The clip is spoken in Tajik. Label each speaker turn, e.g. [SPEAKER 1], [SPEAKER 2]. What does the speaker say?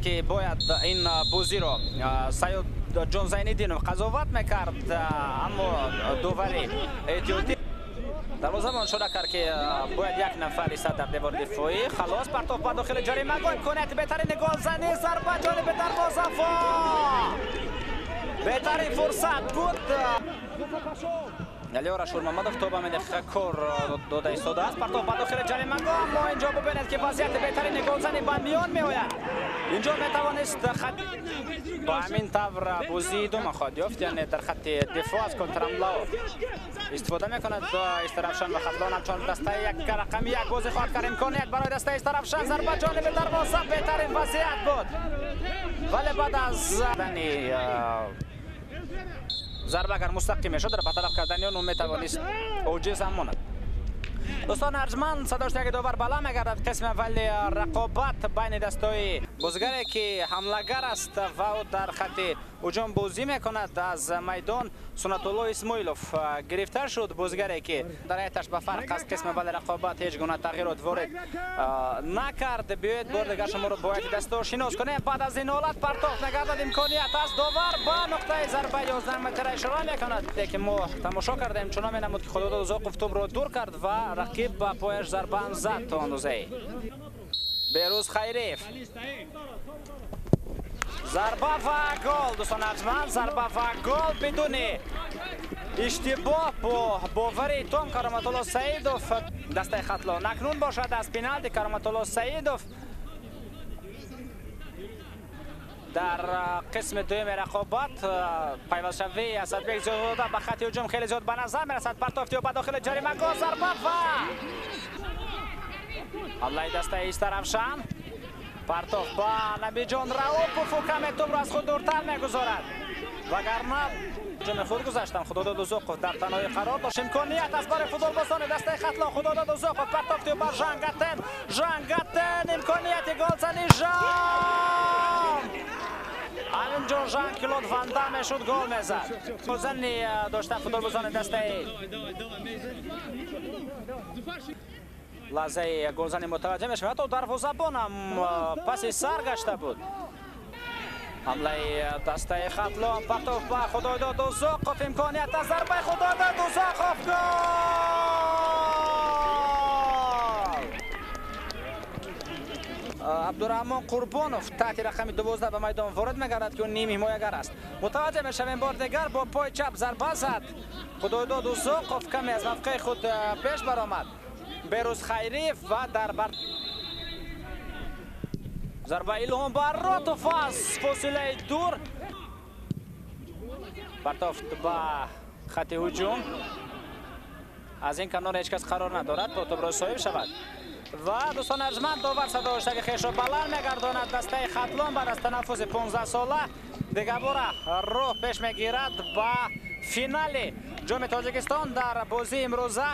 [SPEAKER 1] ки бояд ин бозиро Саёдҷон Зайниддинов қазоват мекард, аммо довари эҳтиётӣ дарвозабон ишора кард, ки бояд як нафар истад дар девори дифоӣ. Халос, партоф ба дохили ҷаримагоҳ, имконияти беҳтарини голзанӣ, зарба ҷониби дарвозабон, беҳтарин фурсат буд. Алиёр Ашурмамадов то ба ҳамин дақиқа кор дода истодааст. Партоф ба дохили ҷаримагоҳ, аммо инҷо бубинед, ки вазъияти беҳтарини голзанӣ ба миён меояд. Инҷо метавонист хат ба ҳамин тавр бозӣ идома хоҳад ёфт, яъне дар хатти дифоъ аз контрамлао истифода мекунад Истаравшан ва Хатлон ҳамчун дастаи як рақами як бозӣ хоҳад кард. Имконият барои дастаи Истаравшан, зарба ҷониби дарвоза, беҳтарин вазъият буд, вале баъд аз задани зарба агар мустақим мешуд, дар бартараф кардани он метавонист оҷиз ҳам монад. Дӯстони арҷманд, садоштаги довар баланд мегардад. Қисми аввали рақобат байни дастҳои бозигаре ки ҳамлагар аст ва ӯ дар хатти ҳуҷум бозӣ мекунад, аз майдон Суннатулло Исмоилов гирифта шуд. Бозигаре ки дар ҳайаташ ба фарқ аз қисми аввали рақобат ҳеҷ гуна тағйирот ворид накард. Биёед бори дигар шуморо бо ҳайати дастҳо шинос кунем. Баъд аз ин ҳолат партофт нагардад, имконият аст, довар ба нуқтаи зарбаи 11 метра ишора мекунад, ки мо тамошо кардем. Чунон менамуд, ки Худодод Узоқов тӯбро дур кард ва рақиб ба пояш зарбаам зад то андозае. Берӯз Хайриев, зарба ва гол. Дӯстони арҷманд, зарба ва гол бидуни иштибоҳ бо бовари том Кароматулло Саидов дастаи Хатлон. Акнун бошад аз пеналти Кароматулло Саидов дар қисми дуюми рақобат пайвастшавии Асадбек Зиёдзода ба хатти ҳуҷум хеле зиёд ба назар мерасад. Партофти ӯ ба дохили ҷаримагоҳ, зарба ва ҳамлаи дастаи Истаравшан. Партоф ба Набиҷон Раупов, ӯ каме тӯбро аз худ дуртар мегузорад, вагарна ҳуҷуми худ гузаштан. Худодод Узоқов дар танҳоӣ қарор дошт. Имконият аст барои футболбозони дастаи Хатлон. Худодод Узоқов, партофти ӯ ба Жангатен, Жангатен, имконияти голзанӣ, Жан! Ҳаминҷо Жан Клод Ван Дам мешуд, гол мезад. Голзанӣ дошта футболбозони дастаи лаҳзаи голзанӣ мутаваҷҷеҳ мешавад. Ҳатто дарвозабонам паси сар гашта буд. Ҳамлаи дастаи Хатлон, партоф ба Худойдод Узоқов, имконият аз зарбаи Худойдод Узоқов, гол! Абдураҳмон Қурбонов таҳти рақами 12 ба майдон ворид мегардад, ки ӯ ним ҳимоягар аст. Мутаваҷҷеҳ мешавем, бор дигар бо пои чап зарба зад Худойдод Узоқов, каме аз мавқеи худ пеш баромад Берӯз Хайриев ва дар бар зарба Илҳом Баротов аз фосилаи дур партофт ба хатти ҳуҷум. Аз ин канор ҳеҷ кас қарор надорад то тӯбро соҳиб шавад. Ва дӯстони арҷманд, довар садоштаги хешро баланд мегардонад. Дастаи Хатлон баъд аз танаффуси 15 сола дигарбора роҳ пеш мегирад ба финали ҷоми Тоҷикистон. Дар бозии имрӯза